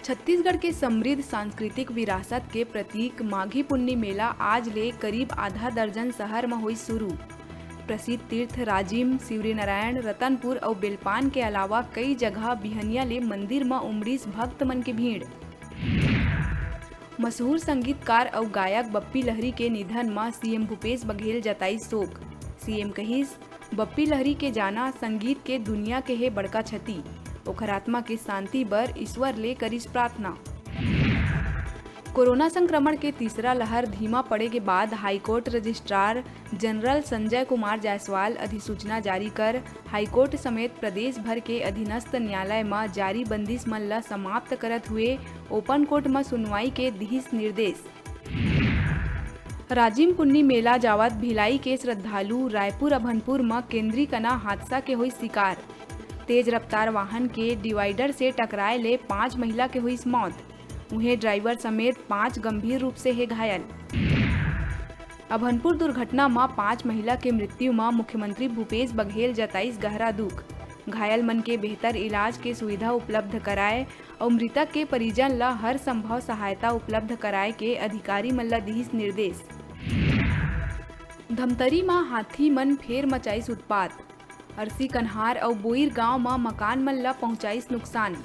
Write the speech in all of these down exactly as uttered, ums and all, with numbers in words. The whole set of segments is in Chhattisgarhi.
छत्तीसगढ़ के समृद्ध सांस्कृतिक विरासत के प्रतीक माघी पुन्नी मेला आज ले करीब आधा दर्जन शहर म होइस शुरू। प्रसिद्ध तीर्थ राजिम, शिवरीनारायण, रतनपुर अउ बेलपान के अलावा कई जगह बिहनिया ले मंदिर म उमड़िस भक्त मन के भीड़। मशहूर संगीतकार अउ गायक बप्पी लहरी के निधन म सीएम भूपेश बघेल जताइस शोक। सीएम कहिस, बप्पी लहरी के जाना संगीत के दुनिया के हे बड़का क्षति। ओखर आत्मा के शांति बर ईश्वर ले करिस प्रार्थना। कोरोना संक्रमण के तीसरा लहर धीमा पड़े के बाद high court registrar general Sanjay Kumar Jaiswal अधिसूचना जारी कर हाईकोर्ट समेत प्रदेश भर के अधीनस्थ न्यायालय म जारी बंदिश मन ल समाप्त करत हुए ओपन कोर्ट म सुनवाई के दिहिस निर्देश। राजिम पुन्नी मेला जावत भिलाई के श्रद्धालु रायपुर अभनपुर म केंद्री कना हादसा के होइस शिकार। तेज रफ्तार वाहन के डिवाइडर से टकराए ले पांच महिला के होइस मौत। उहें ड्राइवर समेत पांच गंभीर रूप से हे घायल। अभनपुर दुर्घटना म पांच महिला के मृत्यु म मुख्यमंत्री भूपेश बघेल जताइस गहरा दुख। घायल मन के बेहतर इलाज के सुविधा उपलब्ध कराए अउ मृतक के परिजन ल हर संभव सहायता उपलब्ध कराए के अधिकारी मन ल दिहिस निर्देश। धमतरी म हाथी मन फेर मचाइस उत्पात। अरसी कन्हार अउ बोईर गांव म मकान मन ल पहुंचाइस नुकसान।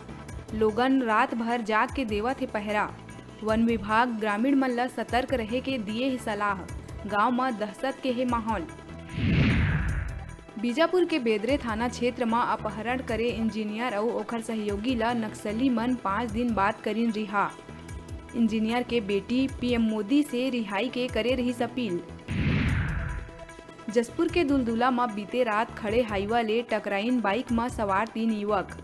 लोगन रात भर जाग के देवत हे पहरा। वन विभाग ग्रामीण मन ल सतर्क रहे के दिए हे सलाह। गांव म दहशत के हे माहौल। बीजापुर के बेदरे थाना क्षेत्र म अपहरण करे इंजीनियर अउ ओखर सहयोगी ल नक्सली मन पांच दिन बाद करिन रिहा। इंजीनियर के बेटी पीएम मोदी से रिहाई के करे रिहिस अपील। जशपुर के दुलदुला म बीते रात खड़े हाईवा ले टकराइन बाइक म सवार तीन युवक।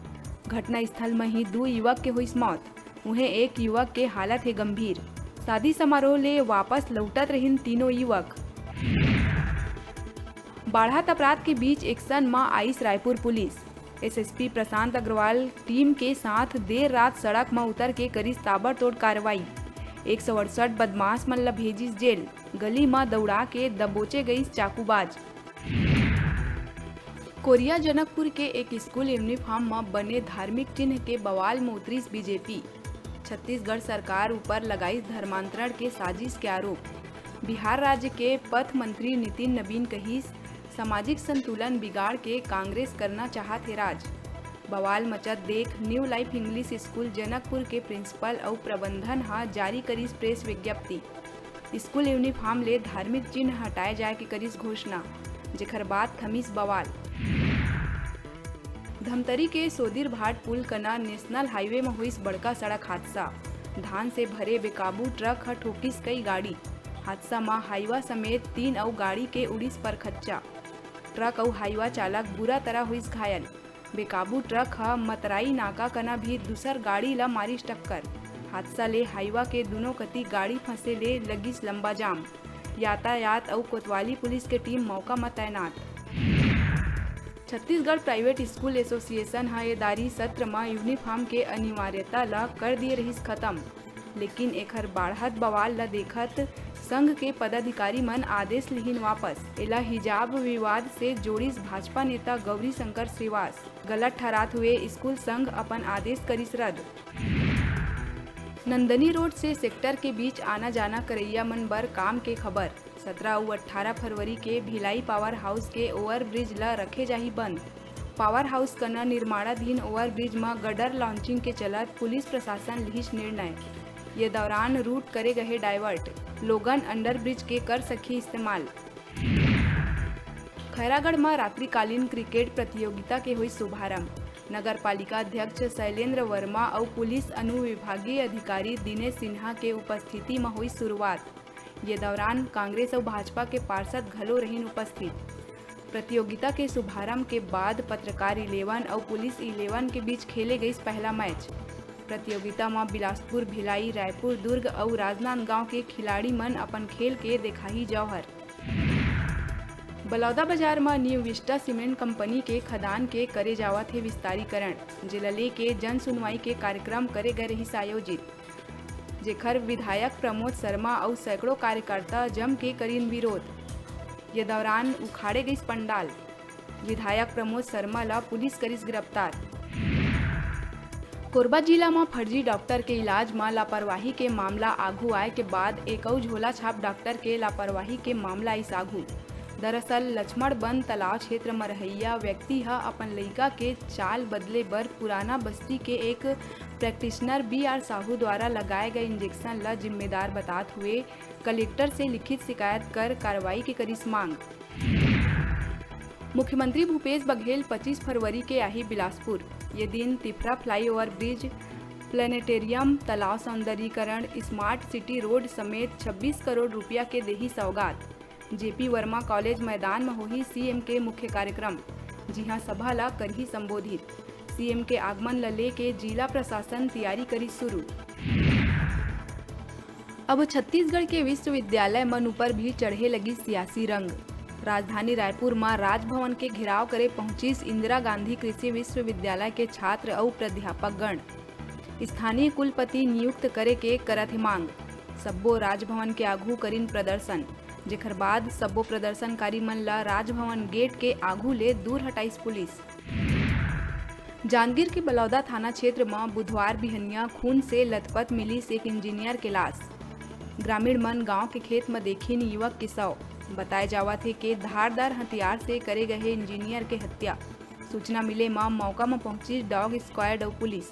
घटनास्थल म ही दू युवक के होइस मौत। उहें, एक युवक के हालत हे गंभीर। शादी समारोह ले वापस लौटत रहिन तीनों युवक। बाढ़त अपराध के बीच एक्शन म आइस रायपुर पुलिस। एसएसपी प्रशांत अग्रवाल टीम के साथ देर रात सड़क म उतर के करिस ताबड़तोड़ कार्रवाई। एक सौ अड़सठ बदमाश मन ल भेजिस जेल। गली म दौड़ा के दबोचे गइस चाकूबाज। कोरिया जनकपुर के एक स्कूल यूनिफॉर्म म बने धार्मिक चिन्ह के बवाल म उतरिस बीजेपी। छत्तीसगढ़ सरकार ऊपर लगाइस धर्मांतरण के साजिश के आरोप। बिहार राज्य के पथ मंत्री नितिन नबीन कहिस, सामाजिक संतुलन बिगाड़ के कांग्रेस करना चाहत हे राज। बवाल मचत देख new life English school Janakpur के प्रिंसिपल अउ प्रबंधन ह जारी करिस प्रेस विज्ञप्ति। स्कूल यूनिफॉर्म ले धार्मिक चिन्ह हटाए जाए के करिस घोषणा, जेखर बाद थमिस बवाल। धमतरी के सोदिरभाट पुल कना नेशनल हाईवे म होइस बड़का सड़क हादसा। धान से भरे बेकाबू ट्रक ह ठोकिस कई गाड़ी। हादसा म हाईवा समेत तीन अउ गाड़ी के उड़िस परखच्चा। ट्रक अउ हाईवा चालक बुरा तरह होइस घायल। बेकाबू ट्रक ह मतराई नाका कना भी दूसर गाड़ी ल मारिस टक्कर। हादसा ले हाईवा के दूनों कति गाड़ी फंसे ले लगिस लंबा जाम। यातायात अउ कोतवाली पुलिस के टीम मौका म तैनात। छत्तीसगढ़ प्राइवेट स्कूल एसोसिएशन ह ए दारी सत्र म यूनिफॉर्म के अनिवार्यता ल कर दिए रहिस खत्म, लेकिन एखर बाढ़त बवाल ल देखत संघ के पदाधिकारी मन आदेश लिहिन वापस। एला हिजाब विवाद से जोड़िस भाजपा नेता गौरी शंकर श्रीवास। गलत ठहरात हुए स्कूल संघ अपन आदेश करिस रद्द। नंदनी रोड से सेक्टर के बीच आना जाना करइया मन बर काम के खबर। सतरा अउ अट्ठारह फरवरी के भिलाई पावर हाउस के ओवरब्रिज ल रखे जाही बंद। पावर हाउस कना निर्माणाधीन ओवरब्रिज म गडर लॉन्चिंग के चलत पुलिस प्रशासन लिहिस निर्णय। ये दौरान रूट करे गए डायवर्ट, लोगन अंडरब्रिज के कर सकही इस्तेमाल। खैरागढ़ म रात्रिकालीन क्रिकेट प्रतियोगिता के होइस शुभारंभ। नगर पालिका अध्यक्ष शैलेंद्र वर्मा अउ पुलिस अनुविभागीय अधिकारी दिनेश सिन्हा के उपस्थिति म होइस शुरुआत। ये दौरान कांग्रेस अउ भाजपा के पार्षद घलो रहिन उपस्थित। प्रतियोगिता के शुभारंभ के बाद पत्रकार इलेवन अउ पुलिस इलेवन के बीच खेले गइस पहला मैच। प्रतियोगिता म बिलासपुर, भिलाई, रायपुर, दुर्ग अउ राजनांदगांव के खिलाड़ी मन अपन खेल के देखाही जौहर। बलौदाबाजार म न्यू विस्टा सीमेंट कंपनी के खदान के करे जावत हे विस्तारीकरण, जेला लेके जन सुनवाई के कार्यक्रम करे गए रहिस आयोजित, जेखर विधायक प्रमोद शर्मा अउ सैकड़ों कार्यकर्ता जम के करिन विरोध। ये दौरान उखाड़े गइस पंडाल। विधायक प्रमोद शर्मा ला पुलिस करिस गिरफ्तार। कोरबा जिला म फर्जी डॉक्टर के इलाज म लापरवाही के मामला आघू आए के बाद एक अउ झोला छाप डॉक्टर के लापरवाही के मामला आइस आघू। दरअसल, लक्ष्मण बंद तालाब क्षेत्र म रहइया व्यक्ति ह अपन लइका के चाल बदले बर पुराना बस्ती के एक प्रैक्टिशनर बी आर साहू द्वारा लगाए गए इंजेक्शन ल जिम्मेदार बतात हुए कलेक्टर से लिखित शिकायत कर कार्रवाई के करिस मांग। मुख्यमंत्री भूपेश बघेल पच्चीस फरवरी के आही बिलासपुर। ये दिन तिफरा फ्लाईओवर ब्रिज, प्लेनेटेरियम, तालाब सौंदर्यीकरण, स्मार्ट सिटी रोड समेत छब्बीस करोड़ रुपया के देही सौगात। जेपी वर्मा कॉलेज मैदान म होही सीएम के मुख्य कार्यक्रम, जिहां सभा ल करही संबोधित। सीएम के आगमन ल लेके जिला प्रशासन तैयारी करी शुरू। अब छत्तीसगढ़ के विश्वविद्यालय मन ऊपर भी चढ़े लगी सियासी रंग। राजधानी रायपुर म राजभवन के घेराव करे पहुंचिस इंदिरा गांधी कृषि विश्वविद्यालय के छात्र अउ प्राध्यापक गण। स्थानीय कुलपति नियुक्त करे के करत हे मांग। सब्बो राजभवन के आघू करिन प्रदर्शन, जेखर बाद सब्बो प्रदर्शनकारी मन ल राजभवन गेट के आघू ले दूर हटाइस पुलिस। जांजगीर के बलौदा थाना क्षेत्र म बुधवार बिहनिया खून से लथपथ मिलिस एक इंजीनियर के लाश। ग्रामीण मन गांव के खेत म देखिन युवक के शव। बताए जावत हे के धारदार हथियार से करे गए इंजीनियर के हत्या। सूचना मिले म मौका म पहुंचिस डॉग स्क्वाड अउ पुलिस।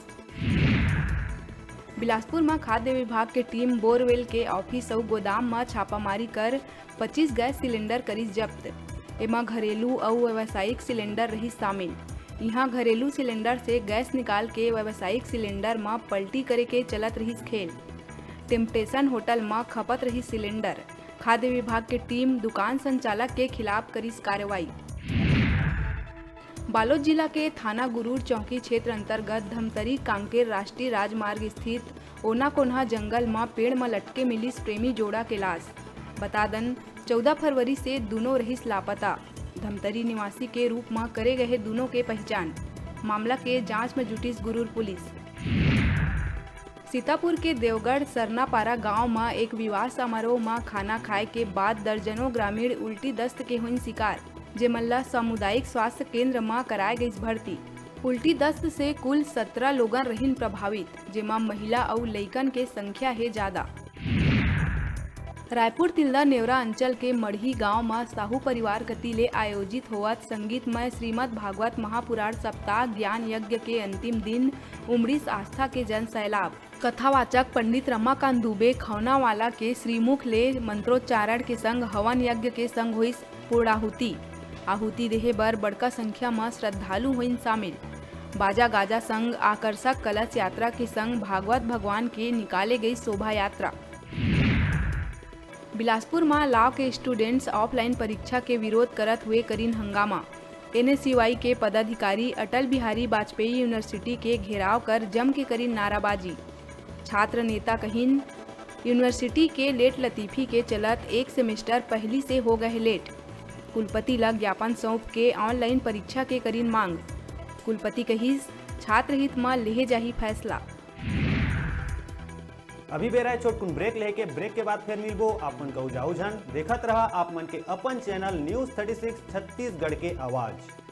बिलासपुर म खाद्य विभाग के टीम बोरवेल के ऑफिस अउ गोदाम म छापामारी कर पच्चीस गैस सिलेंडर करिस जब्त। एमा घरेलू अउ व्यावसायिक सिलेंडर रहिस शामिल। इहां घरेलू सिलेंडर से गैस निकाल के व्यावसायिक सिलेंडर म पलटी करे के चलत रहिस खेल। टेम्पटेशन होटल म खपत रहिस सिलेंडर। खाद्य विभाग के टीम दुकान संचालक के खिलाफ करिस कार्रवाई। बालोद जिला के थाना गुरूर चौकी क्षेत्र अंतर्गत धमतरी कांकेर राष्ट्रीय राजमार्ग स्थित ओनाकोन्हा जंगल म पेड़ म लटके मिलिस प्रेमी जोड़ा के लाश। बता दन, चौदह फरवरी से दूनों रहिस लापता। धमतरी निवासी के रूप म करे गए दूनों के पहचान। मामला के जांच म जुटिस गुरूर पुलिस। सीतापुर के देवगढ़ सरनापारा गांव म एक विवाह समारोह म खाना खाए के बाद दर्जनों ग्रामीण उल्टी दस्त के होइन शिकार, जेमन ल सामुदायिक स्वास्थ्य केंद्र म कराए गइस भर्ती। उल्टी दस्त से कुल सत्रह लोगन रहिन प्रभावित, जेमा महिला अउ लइकन के संख्या हे जादा। रायपुर तिल्दा नेवरा अंचल के मड़ही गांव म साहू परिवार कति ले आयोजित होवत संगीतमय श्रीमद् भागवत महापुराण सप्ताह ज्ञान यज्ञ के अंतिम दिन उमड़िस आस्था के जन सैलाब। कथावाचक पंडित रमाकांत दुबे खौनावाला के श्रीमुख ले मंत्रोच्चारण के संग हवन यज्ञ के संग होइस पूर्णाहुति। आहुति देहे बर बड़का संख्या म श्रद्धालु होइन शामिल। बाजा गाजा संग आकर्षक कलश यात्रा के संग भागवत भगवान के निकाले गई शोभा यात्रा। बिलासपुर म लॉ के स्टूडेंट्स ऑफलाइन परीक्षा के विरोध करत हुए करिन हंगामा। एनएसयूआई के पदाधिकारी अटल बिहारी वाजपेयी यूनिवर्सिटी के घेराव कर जम के करिन नाराबाजी। छात्र नेता कहिन, यूनिवर्सिटी के लेट लतीफी के चलत एक सेमेस्टर पहिली से हो गए लेट। कुलपति ल ज्ञापन सौंप के ऑनलाइन परीक्षा के करिन मांग। कुलपति कहिस, छात्र हित म लेहे जाही फैसला। अभी बेरा हे छोटकुन ब्रेक लेके, ब्रेक के बाद फिर मिलबो। आप मन कहू जाऊ झन, देखत रहा आप मन के अपन channel news thirty six Chhattisgarh के आवाज़।